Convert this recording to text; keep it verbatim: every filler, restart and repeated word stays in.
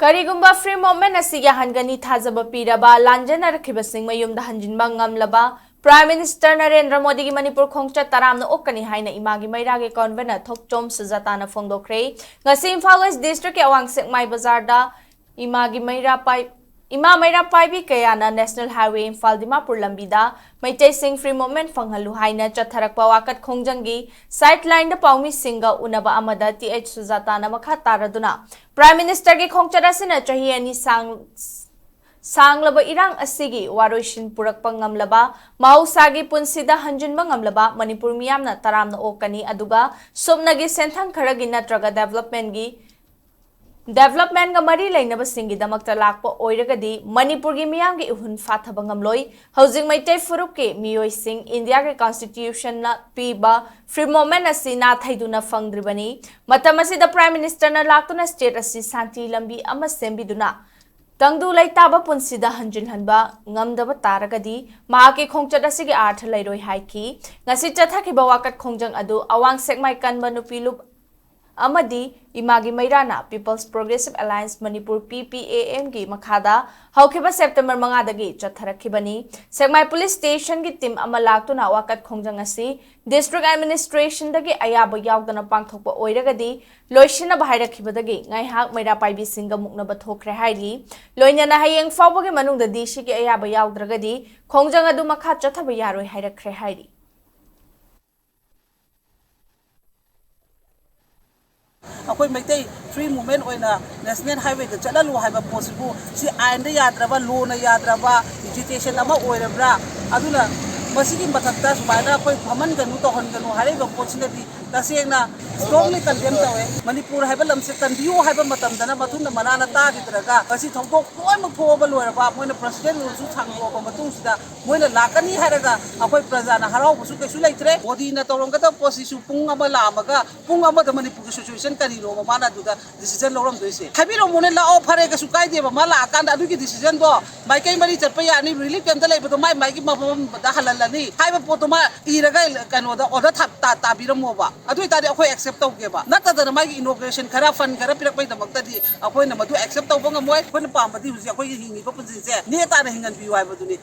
ꯀꯔꯤꯒꯨꯝꯕ Free Movement ꯑꯁꯤ ꯌꯥꯍꯟꯒꯅꯤ ꯊꯥꯖꯕ ꯄꯤꯔꯕ ꯂꯥꯟꯖꯦꯟꯅꯔꯛꯈꯤꯕꯁꯤꯡ ꯃꯌꯨꯝꯗ ꯍꯟꯖꯤꯟꯕ ꯉꯝꯂꯕ Prime Minister ꯅꯔꯦꯟꯗ꯭ꯔ ꯃꯣꯗꯤꯒꯤ ꯃꯅꯤꯄꯨꯔ ꯈꯣꯡꯆꯠ ꯇꯔꯥꯝꯅ ꯑꯣꯛꯀꯅꯤ ꯍꯥꯏꯅ ꯏꯃꯥꯒꯤ ꯃꯩꯔꯥꯒꯤ convener ꯊꯣꯛꯆꯣꯝ ꯁꯨꯖꯥꯇꯥꯅ ꯐꯣꯡꯗꯣꯛꯈ꯭ꯔꯦ꯫ ꯉꯁꯤ ꯏꯝꯐꯥꯜ West District ꯀꯤ ꯑꯋꯥꯡ ꯁꯦꯛꯃꯥꯏ ꯕꯖꯥꯔꯗ ꯏꯃꯥꯒꯤ ꯃꯩꯔꯥ ꯄꯥꯏ-, ꯏꯃꯥ ꯃꯩꯔꯥ ꯄꯥꯏꯕꯤ ꯀꯌꯥꯅ National Highway ꯏꯝꯐꯥꯜ ꯗꯤꯃꯥꯄꯨꯔ ꯂꯝꯕꯤꯗ ꯃꯩꯇꯩꯁꯤꯡ Free Movement ꯐꯪꯍꯜꯂꯨ ꯍꯥꯏꯅ ꯆꯠꯊꯔꯛꯄ ꯋꯥꯀꯠ ꯈꯣꯡꯖꯪꯒꯤ sideline ꯗ ꯄꯥꯎꯃꯤꯁꯤꯡꯒ ꯎꯅꯕ ꯑꯃꯗ ꯇꯤ ꯑꯩꯆ ꯁꯨꯖꯥꯇꯥꯅ ꯃꯈꯥ ꯇꯥꯔꯗꯨꯅ Prime Minister ꯒꯤ ꯈꯣꯡꯆꯠ ꯑꯁꯤꯅ ꯆꯍꯤ ꯑꯅꯤ ꯁꯥꯡ-, ꯁꯥꯡꯂꯕ ꯏꯔꯥꯡ ꯑꯁꯤꯒꯤ ꯋꯥꯔꯣꯏꯁꯤꯟ ꯄꯨꯔꯛꯄ ꯉꯝꯂꯕ, ꯃꯍꯧꯁꯥꯒꯤ ꯄꯨꯟꯁꯤꯗ ꯍꯟꯖꯤꯟꯕ ꯉꯝꯂꯕ ꯃꯅꯤꯄꯨꯔ ꯃꯤꯌꯥꯝꯅ ꯇꯔꯥꯝꯅ ꯑꯣꯛꯀꯅꯤ, ꯑꯗꯨꯒ ꯁꯨꯞꯅꯒꯤ ꯁꯦꯟꯊꯪ ꯈꯔꯒꯤ ꯅꯠꯇ꯭ꯔꯒ development ꯒꯤ, development ꯒ ꯃꯔꯤ ꯂꯩꯅꯕꯁꯤꯡꯒꯤꯗꯃꯛꯇ ꯂꯥꯛꯄ ꯑꯣꯏꯔꯒꯗꯤ ꯃꯅꯤꯄꯨꯔꯒꯤ ꯃꯤꯌꯥꯝꯒꯤ ꯏꯍꯨꯟ ꯐꯥꯊꯕ ꯉꯝꯂꯣꯏ꯫ ꯍꯧꯖꯤꯛ ꯃꯩꯇꯩ ꯐꯨꯔꯨꯞꯀꯤ ꯃꯤꯑꯣꯏꯁꯤꯡ ꯏꯟꯗꯤꯌꯥꯒꯤ Constitution ꯅ ꯄꯤꯕ Free Movement ꯑꯁꯤ ꯅꯥꯊꯩꯗꯨꯅ ꯐꯪꯗ꯭ꯔꯤꯕꯅꯤ꯫ ꯃꯇꯝ ꯑꯁꯤꯗ Prime Minister ꯅ ꯂꯥꯛꯇꯨꯅ state ꯑꯁꯤ ꯁꯥꯟꯇꯤ ꯂꯝꯕꯤ ꯑꯃ ꯁꯦꯝꯕꯤꯗꯨꯅ ꯇꯪꯗꯨ ꯂꯩꯇꯥꯕ ꯄꯨꯟꯁꯤꯗ ꯍꯟꯖꯤꯜꯍꯟꯕ ꯉꯝꯗꯕ ꯇꯥꯔꯒꯗꯤ ꯃꯍꯥꯛꯀꯤ ꯈꯣꯡꯆꯠ ꯑꯁꯤꯒꯤ ꯑꯥꯔꯊ ꯂꯩꯔꯣꯏ ꯍꯥꯏꯈꯤ꯫ ꯉꯁꯤ ꯆꯠꯊꯈꯤꯕ ꯋꯥꯀꯠ ꯈꯣꯡꯖꯪ ꯑꯗꯨ ꯑꯋꯥꯡ ꯁꯦꯛꯃꯥꯏ ꯀꯟꯕ ꯅꯨꯄꯤ ꯂꯨꯞ ꯑꯃꯗꯤ ꯏꯃꯥꯒꯤ ꯃꯩꯔꯥꯅ People's Progressive Alliance Manipur, P P A M ꯒꯤ ꯃꯈꯥꯗ ꯍꯧꯈꯤꯕ ꯁꯦꯞꯇꯦꯝꯕꯔ ꯃꯉꯥꯗꯒꯤ ꯆꯠꯊꯔꯛꯈꯤꯕꯅꯤ꯫ ꯁꯦꯛꯃꯥꯏ police station ꯒꯤ team ꯑꯃ ꯂꯥꯛꯇꯨꯅ ꯋꯥꯀꯠ ꯈꯣꯡꯖꯪ ꯑꯁꯤ district administration ꯗꯒꯤ ꯑꯌꯥꯕ ꯌꯥꯎꯗꯅ ꯄꯥꯡꯊꯣꯛꯄ ꯑꯣꯏꯔꯒꯗꯤ ꯂꯣꯏꯁꯤꯟꯅꯕ ꯍꯥꯏꯔꯛꯈꯤꯕꯗꯒꯤ ꯉꯥꯏꯍꯥꯛ ꯃꯩꯔꯥ ꯄꯥꯏꯕꯤꯁꯤꯡꯒ ꯃꯨꯛꯅꯕ ꯊꯣꯛꯈ꯭ꯔꯦ ꯍꯥꯏꯔꯤ꯫ ꯂꯣꯏꯅꯅ ꯍꯌꯦꯡ ꯐꯥꯎꯕꯒꯤ ꯃꯅꯨꯡꯗ ꯗꯤ ꯁꯤ ꯒꯤ ꯑꯌꯥꯕ ꯌꯥꯎꯗ꯭ꯔꯒꯗꯤ ꯈꯣꯡꯖꯪ ꯑꯗꯨ ꯃꯈꯥ ꯆꯠꯊꯕ ꯌꯥꯔꯣꯏ ꯍꯥꯏꯔꯛꯈ꯭ꯔꯦ ꯍꯥꯏꯔꯤ꯫ ꯑꯩꯈꯣꯏ ꯃꯩꯇꯩ Free Movement ꯑꯣꯏꯅ National Highway ꯗ ꯆꯠꯍꯜꯂꯨ ꯍꯥꯏꯕ ꯄꯣꯠꯁꯤꯕꯨ ꯁꯤ ꯑꯥꯏꯟꯗ ꯌꯥꯗ꯭ꯔꯕ, law ꯅ ꯌꯥꯗ꯭ꯔꯕ agitation ꯑꯃ ꯑꯣꯏꯔꯕ꯭ꯔꯥ? ꯑꯗꯨꯅ ꯃꯁꯤꯒꯤ ꯃꯊꯛꯇ ꯁꯨꯃꯥꯏꯅ ꯑꯩꯈꯣꯏ ꯐꯝꯍꯟꯒꯅꯨ, ꯇꯧꯍꯟꯒꯅꯨ ꯍꯥꯏꯔꯤꯕ ꯄꯣꯠꯁꯤꯅꯗꯤ ꯇꯁꯦꯡꯅ strongly condemn ꯇꯧꯋꯦ꯫ ꯃꯅꯤꯄꯨꯔ ꯍꯥꯏꯕ ꯂꯝꯁꯦ ꯀꯟꯕꯤꯌꯨ ꯍꯥꯏꯕ ꯃꯇꯝꯗꯅ ꯃꯊꯨꯟꯗ ꯃꯅꯥꯅ ꯇꯥꯈꯤꯗ꯭ꯔꯒ ꯉꯁꯤ ꯊꯧꯗꯣꯛ ꯂꯣꯏꯅꯃꯛ ꯊꯣꯛꯑꯕ ꯂꯣꯏꯔꯕ, ꯃꯣꯏꯅ President Rule ꯁꯨ ꯁꯥꯡꯗꯣꯛꯑꯕ ꯃꯇꯨꯡꯁꯤꯗ ꯃꯣꯏꯅ ꯂꯥꯛꯀꯅꯤ ꯍꯥꯏꯔꯒ ꯑꯩꯈꯣꯏ ꯄ꯭ꯔꯖꯥꯅ ꯍꯔꯥꯎꯕꯁꯨ ꯀꯩꯁꯨ ꯂꯩꯇ꯭ꯔꯦ꯫ ꯃꯣꯗꯤꯅ ꯇꯧꯔꯝꯒꯗꯕ ꯄꯣꯠꯁꯤꯁꯨ ꯄꯨꯡ ꯑꯃ ꯂꯥꯛꯑꯝꯃꯒ ꯄꯨꯡ ꯑꯃꯗ ꯃꯅꯤꯄꯨꯔꯒꯤ situation ꯀꯔꯤꯅꯣꯕ ꯃꯥꯅ ꯑꯗꯨꯗ decision ꯂꯧꯔꯝꯗꯣꯏꯁꯦ? ꯍꯥꯏꯕꯤꯔꯝꯃꯣꯅꯦ, ꯂꯥꯛꯑꯣ, ꯐꯔꯦ, ꯀꯩꯁꯨ ꯀꯥꯏꯗꯦꯕ꯫ ꯃꯥ ꯂꯥꯛꯑꯀꯥꯟꯗ ꯑꯗꯨꯒꯤ decision ꯗꯣ ꯃꯥꯏꯀꯩ ꯃꯔꯤ ꯆꯠꯄ ꯌꯥꯅꯤ, relief camp ꯇ ꯂꯩꯕꯗꯣ ꯃꯥꯏ ꯃꯥꯏꯒꯤ ꯃꯐꯝꯗ ꯍꯜꯍꯜꯂꯅꯤ ꯍꯥꯏꯕ ꯄꯣꯠꯇꯣ ꯃꯥ ꯏꯔꯒ ꯀꯩꯅꯣꯗ order ꯊꯥ-, ꯇꯥ-, ꯇꯥꯕꯤꯔꯝꯃꯣꯕ꯫ ꯑꯗꯨ ꯑꯣꯏꯇꯥꯔꯗꯤ ꯑꯩꯈꯣꯏ ꯑꯦꯛꯁꯦꯞ ꯇꯧꯒꯦꯕ꯫ ꯅꯠꯇꯗꯅ ꯃꯥꯒꯤ ꯏꯅꯣꯒ꯭ꯔꯦꯁꯟ ꯈꯔ, ꯐꯟ ꯈꯔ ꯄꯤꯔꯛꯄꯩꯗꯃꯛꯇꯗꯤ ꯑꯩꯈꯣꯏꯅ ꯃꯗꯨ ꯑꯦꯛꯁꯦꯞ ꯇꯧꯕ ꯉꯝꯃꯣꯏ꯫ ꯑꯩꯈꯣꯏꯅ ꯄꯥꯝꯕꯗꯤ ꯍꯧꯖꯤꯛ ꯑꯩꯈꯣꯏꯒꯤ ꯍꯤꯡꯉꯤꯕ ꯄꯨꯟꯁꯤꯁꯦ ꯅꯦ ꯇꯥꯅ ꯍꯤꯡꯍꯟꯕꯤꯌꯨ ꯍꯥꯏꯕꯗꯨꯅꯤ꯫